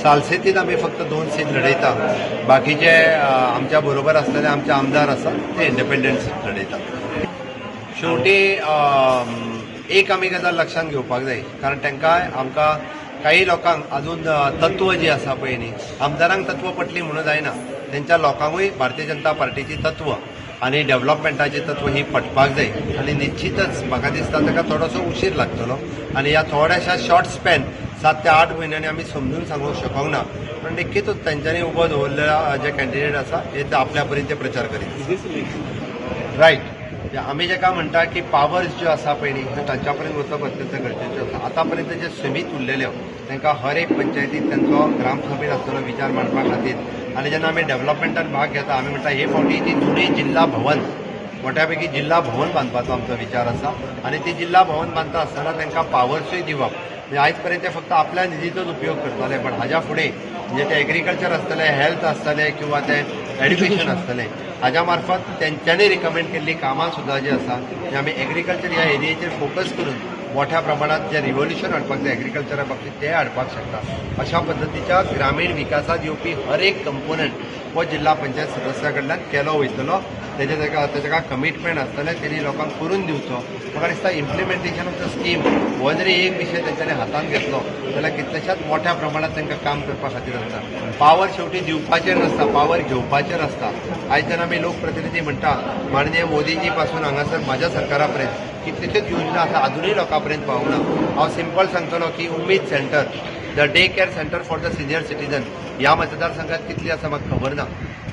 सालसेतीत आमी फक्त 2 सीट लढयता. बाकीचे आमच्या बरोबर आसलेले आमचे आमदार आसात, ते इंडिपेंडंट सीट लढयतात. शेवटी एक आमी गजाल लक्षात घेवपाक जाय, कारण तांकां आमकां काही लोकांक अजून तत्व जी आसा पळय न्ही, आमदारांक तत्व पटली म्हणून जायना, तेंच्या लोकांकूय भारतीय जनता पार्टीची तत्व आनी डेव्हलपमेंटाची तत्व ही पटपाक जाय. आनी निश्चितच म्हाका दिसता ताका थोडोसो उशीर लागतलो आनी ह्या थोड्याशा शॉर्ट स्पॅन 7 ते 8 म्हयन्यांनी आमी समजून सांगूंक शकोंक ना, पण निश्चितच तेंच्यांनी उबो दवरलेला जे कॅन्डिडेट आसा हे ते आपल्या परीन ते प्रचार करीत. रायट, आमी जेका म्हणटा की पावर्स ज्यो आसा पळय न्ही, त्यो तांच्या पर्यंत वचप अत्यंत गरजेचें आसा. आतां पर्यंत जे सीमीत उरलेल्यो, तांकां हर एक पंचायतीत तांचो ग्रामसभेत आसतलो विचार मांडपा खातीर. आनी जेन्ना आमी डेव्हलपमेंटान भाग घेता, आमी म्हणटा हे फावटी ती जुनी जिल्हा भवन, मोठ्या पैकी जिल्हा भवन बांदपाचो आमचो विचार आसा. आनी ती जिल्हा भवन बांदता आसतना तांकां पावर्सूय दिवप, म्हणजे आयज पर्यंत ते फक्त आपल्या निधीचोच उपयोग करताले, पण हाज्या फुडें म्हणजे ते एग्रीकल्चर आसतलें, हेल्थ आसतलें किंवा ते एड्युकेशन आसतलें, हाज्या मार्फत तेंच्यांनी रिकमेंड केल्ली कामां सुद्दां जी आसा, ती आमी एग्रीकल्चर ह्या एरियेचेर फोकस करून मोठ्या प्रमाणात जे रिव्होल्युशन हाडपाक जाय एग्रीकल्चरा बाबतीत, ते हाडपाक शकता. अशा पद्दतीच्या ग्रामीण विकासात येवपी हर एक कंपोनंट हो जिल्हा पंचायत सदस्या कडल्यान केलो वयतलो. तेजे ताका तेजे कमिटमेंट आसतलें, तेणी लोकांक करून दिवचो. म्हाका दिसता इम्प्लिमेंटेशन ऑफ the scheme हो जरी एक विशय तेंच्यांनी हातांत घेतलो जाल्यार कितल्याशाच मोठ्या प्रमाणात तांकां काम करपा खातीर आसता. पावर शेवटी दिवपाचेर नासता, पावर घेवपाचेर आसता. आयज जेन्ना आमी लोकप्रतिनिधी म्हणटा, माननीय मोदीजी पासून हांगासर म्हाज्या सरकारा पर्यंत कितल्योश्योच योजना आसा, अजुनूय लोकां पर्यंत पावूंक ना. हांव सिंपल सांगतलो की उमेद centre, the day care centre for the senior citizen, ह्या मतदारसंघात कितली आसा म्हाका खबर ना.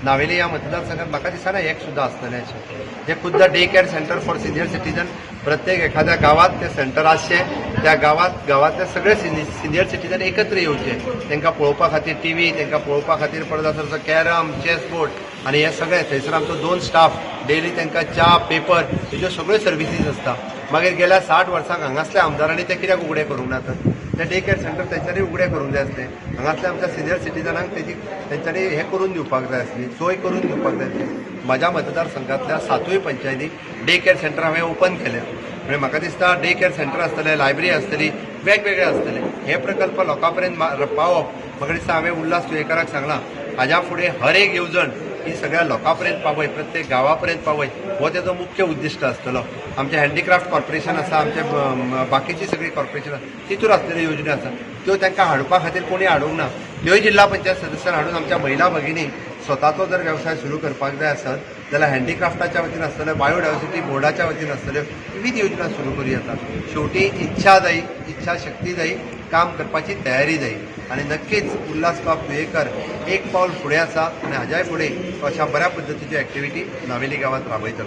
नावेली ह्या मतदारसंघात म्हाका दिसना एक सुद्दां आसतलें अशें. जे खुद्द day care centre for senior citizen, प्रत्येक एखाद्या गावात ते सेंटर आसचें, त्या गावात गावातले सगळे सिनियर सिटीजन एकत्र येवचे, तांकां पळोवपा खातीर टीव्ही, तांकां पळोवपा खातीर परत आसा कॅरम, चेस बोर्ड आनी हे सगळे. थंयसर आमचो 2 स्टाफ डेली तांकां च्या, पेपर हेज्यो सगळ्यो सर्विसीस आसता. मागीर गेल्या 60 वर्सांक हांगासल्या आमदारांनी ते कित्याक उगडे करूंक ना? तर ते डे केअर सेंटर तेंच्यांनी उगडे करूंक जाय आसले. हांगासल्या आमच्या सिनियर सिटीजनांक तेजी तेंच्यांनी हे करून दिवपाक जाय आसली, सोय करून दिवपाक जाय आसली. म्हाज्या मतदारसंघातल्या सातूय पंचायतीक डे केअर सेंटर हांवें ओपन केल्या. म्हणजे म्हाका दिसता डे केअर सेंटर आसतलें, लायब्ररी आसतली, वेगवेगळे आसतले. हे प्रकल्प लोकां पर्यंत पावप, म्हाका दिसता हांवें उल्हास तुयेकाराक सांगलां, हाज्या फुडें हर एक येवजण ही सगळ्या लोकां पर्यंत पावय, प्रत्येक गांवा पर्यंत पावय, हो तेजो मुख्य उद्दिश्ट आसतलो. आमचें हँडीक्राफ्ट कॉर्पोरेशन आसा, आमचे बाकीची सगळी कॉर्पोरेशन आसा, तितूर आसलेल्यो योजण्यो आसा, त्यो तांकां हाडपा खातीर कोणी हाडूंक ना. त्योय जिल्हा पंचायत सदस्यान हाडून आमच्या महिला भगिनी स्वताचो जर वेवसाय सुरू करपाक जाय आसत जाल्यार हँडीक्राफ्टाच्या वतीन आसतल्यो, बायोडायवर्सिटी बोर्डाच्या वतीन आसतल्यो विविध योजना सुरू करूं येता. शेवटी इच्छा जाय, इच्छा शक्ती जाय, काम करपाची तयारी जाय. आनी नक्कीच उल्हास बाब तुयेकर एक पावल फुडें आसा आनी हाज्याय फुडें अशा बऱ्या पद्दतीच्यो एक्टिविटी नावेली गांवांत राबयतलो.